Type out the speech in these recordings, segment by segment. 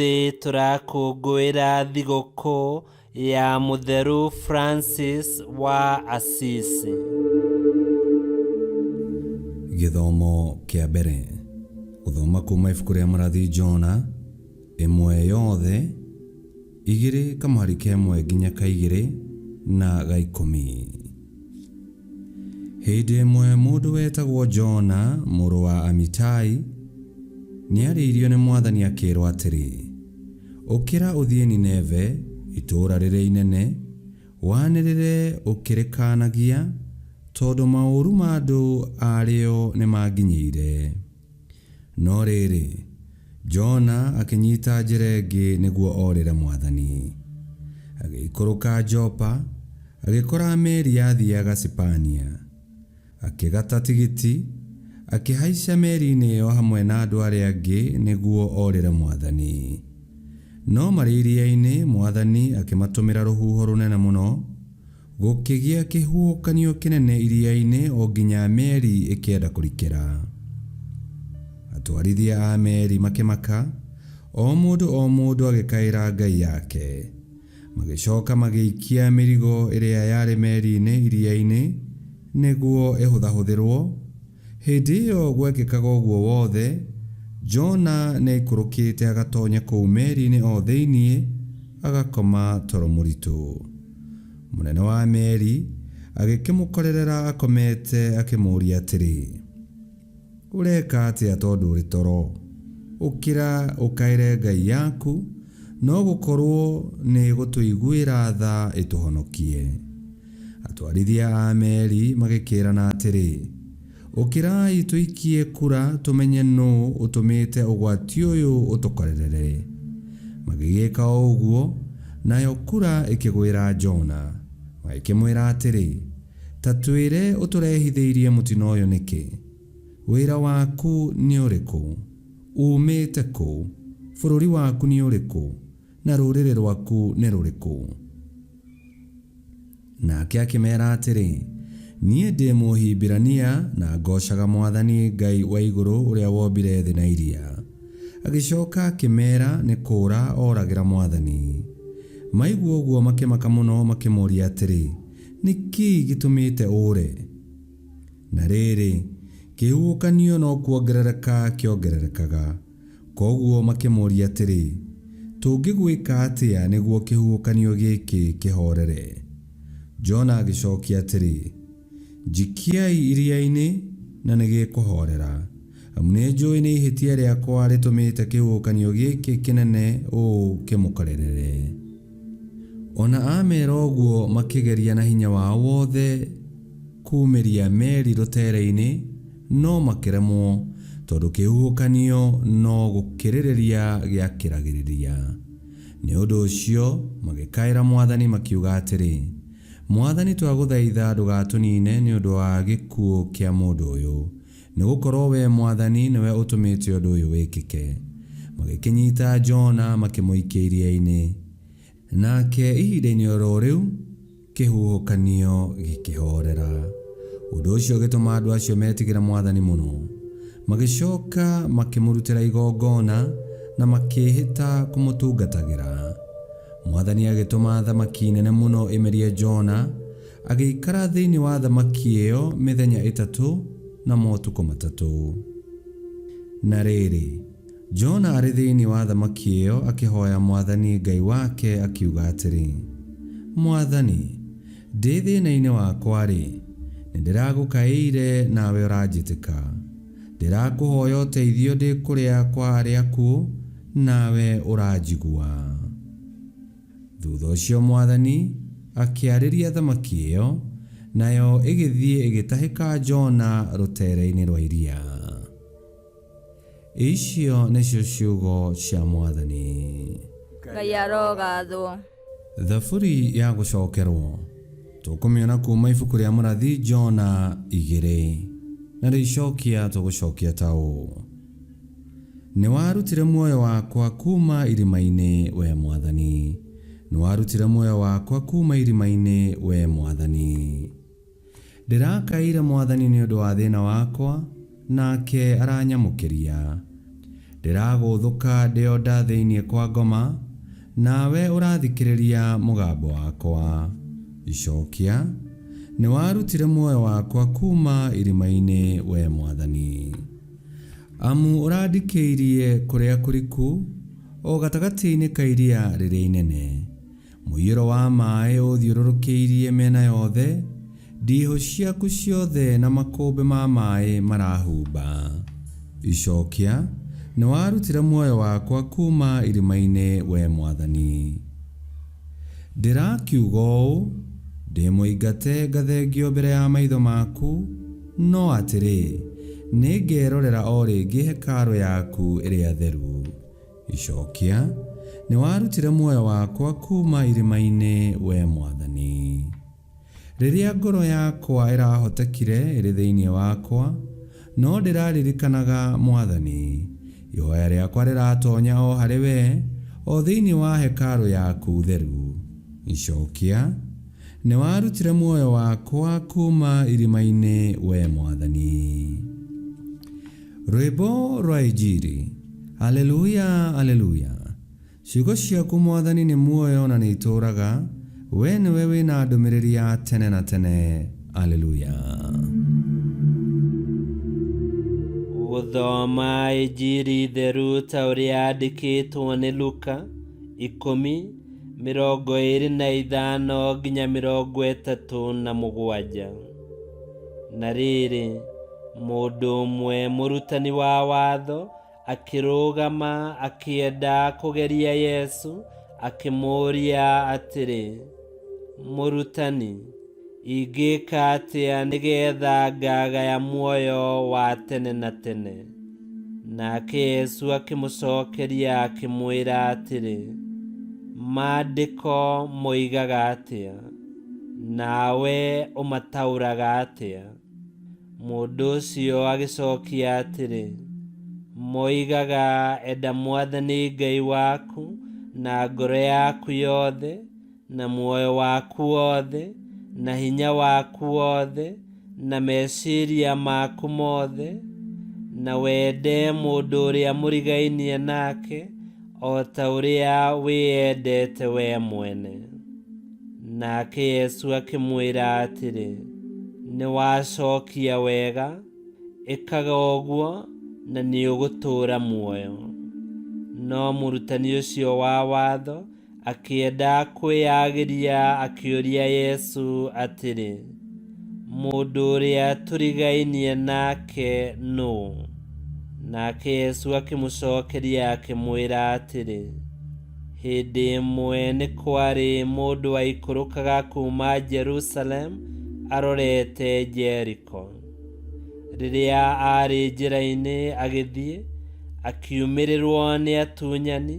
Ũmũthĩ tũrakũngũĩra thigũkũ ya Mũtheru Francis wa Assisi. Gĩthomo kĩa mbere. Gũthoma kuma ibuku rĩa mũrathi Jona, ĩmwe yothe, igĩrĩ kamũhari ka ĩmwe nginya ka igĩrĩ na ga ikũmi. Hĩndĩ ĩmwe mũndũ wetagwo Jona mũrũ wa Amitai nĩarĩirio nĩ Mwathani akĩĩrwo atĩrĩ, Ũkĩra ũthiĩ Nineve, itũũra rĩrĩa inene, wanĩrĩre ũkĩrĩkaanagia, tondũ maũũru ma andũ aarĩo nĩmanginyĩire. No rĩrĩ, Jona akĩnyita njĩra ĩngĩ nĩguo orĩre Mwathani. Agĩikũrũka Jopa, agĩkora meri yathiaga Sipania. Akĩgata tigiti, akĩhaica meri-inĩ ĩyo hamwe na andũ arĩa angĩ nĩguo orĩre Mwathani. No marĩ iria-inĩ, Mwathani akĩmatũmĩra rũhuho rũnene mũno, Gũkĩgĩa kĩhuhũkanio kĩnene iria-inĩ o nginya meri ĩkĩenda kũrikĩra. Atwarithia a meri makĩmaka, o mũndũ o mũndũ agĩkaĩra ngai yake. Magĩcoka magĩikia mĩrigo ĩrĩa yarĩ meri-inĩ iria-inĩ nĩguo ĩhũthahũthĩrũo. Hĩndĩ ĩyo gwekĩkaga ũguo wothe, Jona nĩaikũrũkĩte agatonya kũu meri-inĩ o thĩinĩ, agakoma toro mũritũ. Mũnene wa meri agĩkĩmũkorerera akomete akĩmũũria atĩrĩ, Ũreka atĩa tondũ ũrĩ toro? Ũkĩra ũkaĩre ngai yaku, no gũkorũo nĩĩgũtũiguĩra tha ĩtũhonokie. Atwarithia a meri magĩkĩĩrana atĩrĩ, Ũkĩrai tũikie kura tũmenye nũũ ũtũmĩte ũgwati ũyũ ũtũkorerere. Magĩgĩka o ũguo, nayo kura ĩkĩgwĩra Jona. Magĩkĩmwĩra atĩrĩ, Ta twĩre ũtũrehithĩirie mũtino ũyũ nĩkĩ? Wĩra waku nĩ ũrĩkũ? Uumĩte kũ? Bũrũri waku nĩ ũrĩkũ? Na rũrĩrĩ rwaku nĩ rũrĩkũ? Nake akĩmeera atĩrĩ, Niĩ ndĩ Mũhibirania, na ngoocaga Mwathani Ngai wa igũrũ ũrĩa wombire thĩ na iria. Agĩcoka akĩmeera nĩ kũũra ooragĩra Mwathani. Maigua ũguo makĩmaka mũno makĩmũũria atĩrĩ, Nĩ kĩĩ gĩtũmĩte ũũre? Na rĩrĩ, kĩhuhũkanio no kuongerereka kĩongererekaga. Kwoguo makĩmũũria atĩrĩ, Tũngĩgwĩka atĩa nĩguo kĩhuhũkanio gĩkĩ kĩhoorere? Jona agĩcokia atĩrĩ, Njikiai iria-inĩ, na nĩ gĩkũhoorera. Amu nĩ njũĩ nĩ ihĩtia rĩakwa rĩtũmĩte kĩhuhũkanio gĩkĩ kĩnene ũũ kĩmũkorerere. O na ameera ũguo makĩgeria na hinya wao wothe kuumĩria meri rũteere-inĩ, no makĩremwo, tondũ kĩhuhũkanio no gũkĩrĩrĩria gĩakĩragĩrĩria. Nĩ ũndũ ũcio magĩkaĩra Mwathani makiuga atĩrĩ, Mwathani twagũthaitha ndũgatũniine nĩ ũndũ wa gĩkuũ kĩa mũndũ ũyũ, Nĩ gũkorũo wee Mwathani nĩwe ũtũmĩte ũndũ ũyũ wĩkĩke. Magĩkĩnyita Jona makĩmũikia iria-inĩ, nake ihinda-inĩ o ro rĩu kĩhuhũkanio gĩkĩhoorera. Ũndũ ũcio ũgĩtũma andũ acio metigĩre Mwathani mũno. Magĩcoka makĩmũrutĩra igongona na makĩĩhĩta kũmũtungatagĩra. Mwathani agĩtũma thamaki nene mũno ĩmerie Jona, Agĩikara thĩinĩ wa thamaki ĩyo mĩthenya ĩtatũ na motukũ matatũ. Na rĩrĩ, Jona arĩ thĩinĩ wa thamaki ĩyo akĩhoya Mwathani Ngai wake akiuga atĩrĩ, Mwathani, ndĩ thĩna-inĩ wakwa-rĩ, nĩndĩragũkaĩire nawe ũranjĩtĩka. Ndĩrakũhoya ũteithio ndĩ kũrĩa kwa arĩa akuũ, nawe ũranjigua. Thutha ũcio Mwathani akĩarĩria thamaki ĩyo, nayo ĩgĩthiĩ ĩgĩtahĩka Jona rũteere-inĩ rwa iria. Icio nĩcio ciugo cia Mwathani. Ngai arogathwo. Thaburi ya gũcokerwo. Tũkũmĩona kuuma ibuku rĩa mũrathi Jona igĩrĩ. Narĩo icokia tũgũcokia ta ũũ. Nĩwarutire muoyo wakwa kuuma irima-inĩ, Wee Mwathani, nĩwarutire muoyo wakwa kuuma irima-inĩ, Wee Mwathani. Ndĩrakaĩire Mwathani nĩ ũndũ wa thĩĩna wakwa, nake aranyamũkĩria. Ndĩragũũthũka ndĩ o nda thĩinĩ kwa ngoma, nawe ũrathikĩrĩria mũgambo wakwa. Icokia, nĩwarutire muoyo wakwa kuuma irima-inĩ, wee Mwathani. Amu ũrandikĩirie kũrĩa kũriku, o gatagatĩ-inĩ ka iria rĩrĩa inene. Mũiyũro wa maĩ ũũthiũrũrũkĩirie mĩena yothe, ndiihũ ciaku ciothe na makũmbĩ ma maĩ marahumba. Icokia, nĩwarutire muoyo wakwa kuuma irima-inĩ, wee Mwathani. Ndĩrakiuga ũũ, Ndĩ mũingate ngathengio mbere ya maitho maku, no atĩrĩ, nĩngerorera o rĩngĩ hekarũ yaku ĩrĩa theru. Icokia, nĩwarutire muoyo wakwa kuuma irima-inĩ, wee Mwathani. Rĩrĩa ngoro yakwa ĩrahotekire ĩrĩ thĩinĩ wakwa, no ndĩraririkanaga Mwathani. Ihoya rĩakwa rĩratonya o harĩ wee, o thĩinĩ wa hekarũ yaku theru. Icokia, nĩwarutire muoyo wakwa kuuma irima-inĩ, wee Mwathani. Rwĩmbo rwa Injiri. Aleluya, aleluya. Ciugo ciaku Mwathani nĩ muoyo na nĩ itũũraga, wee nĩwe wĩna ndũmĩrĩri ya tene na tene. Aleluya. Gũthoma Injiri theru ta ũrĩa yandĩkĩtwo nĩ Luka 10:25 nginya 37. Na rĩrĩ, mũndũ ũmwe mũrutani wa watho akĩrũgama akĩenda kũgeria Yesu, akĩmũũria atĩrĩ, Mũrutani, ingĩka atĩa nĩgetha ngagaya muoyo wa tene na tene? Nake Yesu akĩmũcokeria akĩmwĩra atĩrĩ, Maandĩko moigaga atĩa? Nawe ũmataũraga atĩa? Mũndũ ũcio agĩcokia atĩrĩ, Moigaga enda Mwathani Ngai waku na ngoro yaku yothe, na muoyo waku wothe, na hinya waku wothe, na meciria maku mothe, na wende mũndũ ũrĩa mũrigainie nake o ta ũrĩa wĩyendete wee mwene. Nake Yesu akĩmwĩra atĩrĩ, Nĩwacokia wega, ĩkaga ũguo na nĩũgũtũũra muoyo. No mũrutani ũcio wa watho akĩenda kwĩyagĩria akĩũria Yesu atĩrĩ, Mũndũ ũrĩa tũrigainie nake nũũ? Nake Yesu akĩmũcokeria akĩmwĩra atĩrĩ, Hĩndĩ ĩmwe nĩ kwarĩ mũndũ waikũrũkaga kuuma Jerusalemu arorete Jeriko. Rĩrĩa aarĩ njĩra-inĩ agĩthiĩ, akiumĩrĩrwo nĩ atunyani,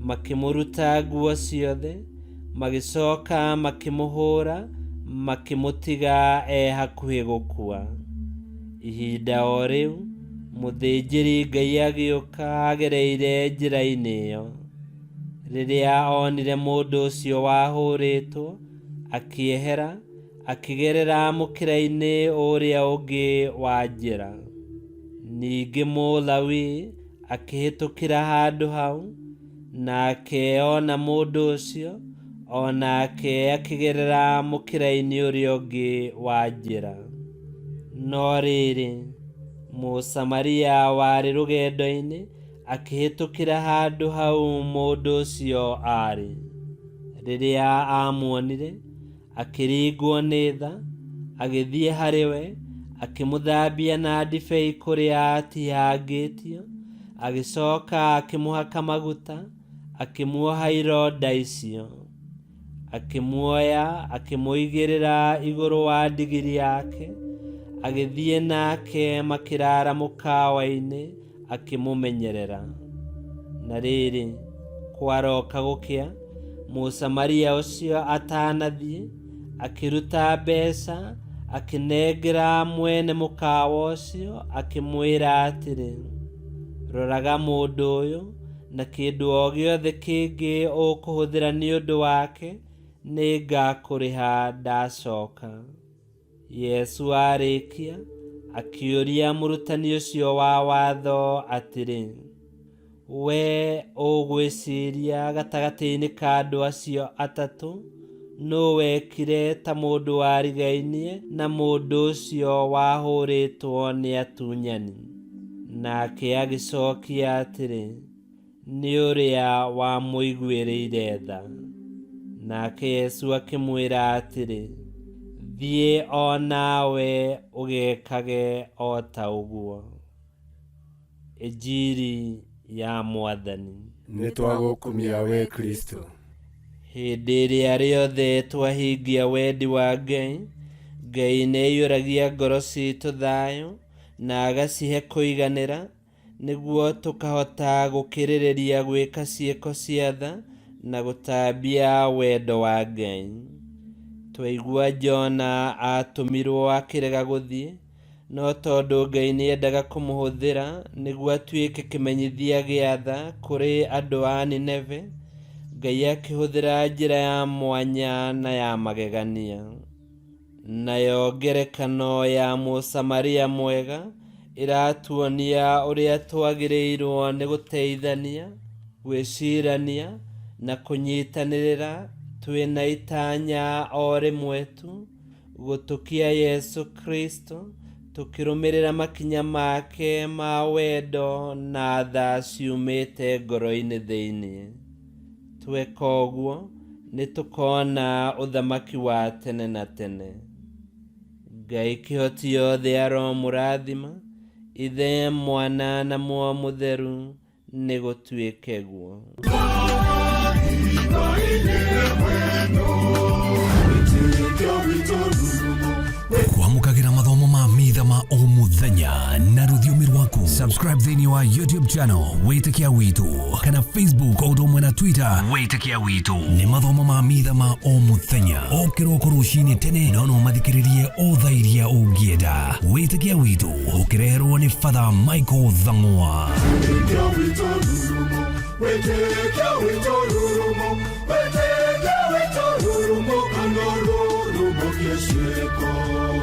makĩmũruta nguo ciothe, magĩcoka makĩmũhũũra, makĩmũtiga e hakuhĩ gũkua. Ihinda o rĩu, mũthĩnjĩri-Ngai agĩũka agereire njĩra-inĩ ĩyo. Rĩrĩa onire mũndũ ũcio wahũrĩtwo, akĩehera, akĩgerera mũkĩra-inĩ ũrĩa ũngĩ wa njĩra. Ningĩ Mũlawi akĩhĩtũkĩra handũ hau, nake ona mũndũ ũcio, o nake akĩgerera mũkĩra-inĩ ũrĩa ũngĩ wa njĩra. No rĩrĩ, Mũsamaria warĩ rũgendo-inĩ akĩhĩtũkĩra handũ hau mũndũ ũcio aarĩ. Rĩrĩa aamuonire, akĩringwo nĩ tha, agĩthiĩ harĩ we, akĩmũthambia na ndibei kũrĩa aatihangĩtio, agĩcoka akĩmũhaka maguta, akĩmuoha ironda icio. Akĩmuoya, akĩmũigĩrĩra igũrũ wa ndigiri yake, agĩthiĩ nake makĩraara mũkawa-inĩ, akĩmũmenyerera. Na rĩrĩ, kwaroka gũkĩa, Mũsamaria ũcio atanathiĩ, akĩruta mbeca, akĩnengera mwene mũkawa ũcio, akĩmwĩra atĩrĩ, Roraga mũndũ ũyũ, na kĩndũ o gĩothe kĩngĩ ũkũhũthĩra nĩ ũndũ wake, nĩngakũrĩha ndacoka. Yesu aarĩkia, akĩũria mũrutani ũcio wa watho atĩrĩ, We ũgwĩciria gatagatĩ-inĩ ka andũ acio atatũ nũ wekire ta mũndũ warigainie na mũndũ ũcio wahũrĩtwo nĩ atunyani? Nake agĩcokia atĩrĩ, nĩ ũrĩa wamũiguĩrĩire tha. Nake Yesu akĩmwĩra atĩrĩ, thiĩ o nawe ũgekage o ta ũguo. Injiri ya Mwathani. Nĩ twagũkumia we Kristo. Hĩndĩ ĩrĩa rĩothe twahingia wendi wa Ngai, Ngai nĩaiyũragia ngoro citũ thayũ na agacihe kũiganĩra, nĩguo tũkahota gũkĩrĩrĩria gwĩka ciĩko cia tha na gũtambia wendo wa Ngai. Twaigua Jona atũmirwo akĩrega gũthiĩ, no tondũ Ngai nĩendaga kũmũhũthĩra nĩguo atuĩke kĩmenyithia gĩa tha kũrĩ andũ a Nineve, Ngai akĩhũthĩra njĩra ya mwanya na ya magegania. Nayo ngerekano ya Mũsamaria mwega ĩratuonia ũrĩa twagĩrĩirwo nĩ gũteithania, gwĩcirania na kũnyitanĩrĩra twĩna itanya o rĩmwe tu, gũtũkia Yesu Kristo tũkĩrũmĩrĩra makinya make ma wendo na tha ciumĩte ngoro-inĩ thĩinĩ. Tweka ũguo nĩtũkona ũthamaki wa tene na tene. Ngai kĩhoti yothe aromũrathima, Ithe, Mwana na Muoyo Mũtheru, nĩgũtuĩke guo. Kwamũkagĩra mathomo ma mitha ma o mũthenya na rũthiomi rwaku. Subscribe thĩinĩ wa YouTube channel Wĩtĩkia Witũ kana Facebook o ũndũ ũmwe na Twitter Wĩtĩkia Witũ. Nĩ mathomo ma mitha ma o mũthenya o kĩroko rũcinĩ tene, no no mathikĩrĩrie o thaa iria ũngĩenda. Wĩtĩkia Witũ ũkĩreherwo nĩ Father Michael Thang'wa. Wĩtĩkia witũ rurumo, wĩtĩkia witũ rurumo, kana rurumo kĩciĩko.